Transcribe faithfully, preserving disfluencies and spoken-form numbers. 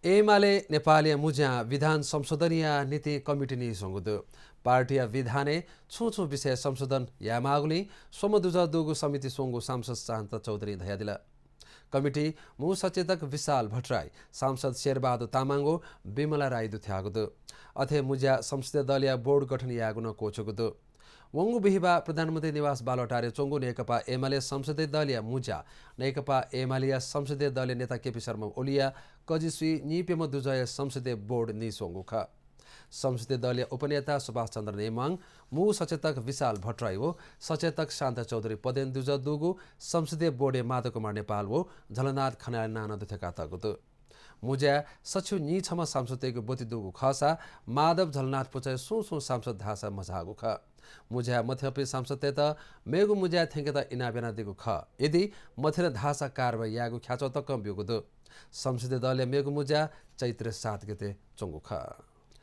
एमाले नेपालया मुज्यां विधान संशोधनया निंतिं कमिटी नीस्वंगु दु। पार्टीया विधानय् छुं छुं विषय संशोधन यायेमाःगुलिं स्वम्ह दुजः दुगु समिति स्वंगु सांसद शान्ता चौधरीं धयादिल। कमिटी मू सचेतक विशाल भट्टराई, सांसद शेरबहादुर तामाङ व विमला राई दुथ्याःगु दु। अथे मुज्या संसदीय दलया बोर्ड गठन यायेगु नं क्वछुगु दु। वंगु बिहिबाः प्रधानमन्त्री निवास बालुवाटारय् च्वंगु नेकपा एमाले संसदीय दलया मुज्या, नेकपा एमालेया संसदीय दलया नेता केपी शर्मा ओलीया कजिसुइ नीप्यम्ह दुजःया संसदीय बोर्ड नीस्वंगु खः। संसदीय दलया उपनेता सुभाष चन्द्र नेमाङ, मू सचेतक विशाल भट्टराई व सचेतक शान्ता चौधरी पदेन दुजः दुगु संसदीय बोर्डय् माधव कुमार नेपाल व झलनाथ खनालया नां नं दुथ्याकातःगु दु। मुज्याय् सच्छि नीछम्ह सांसदतय्गु ब्वति दुगु खःसा माधव, झलनाथ पुचःया सुं सुं सांसद धाःसा मझाःगु खः। मुज्याय् मथ्यंपिं सांसदतय्त मेगु मुज्याय् थ्यंकेत इनाप यानादीगु खः। यदि मथ्यन धाःसा कारवाही यायेगु ख्याच्वः तकं ब्यूगु दु। संसदीय दलया मेगु मुज्या चैत्र सात गते च्वंगु खः।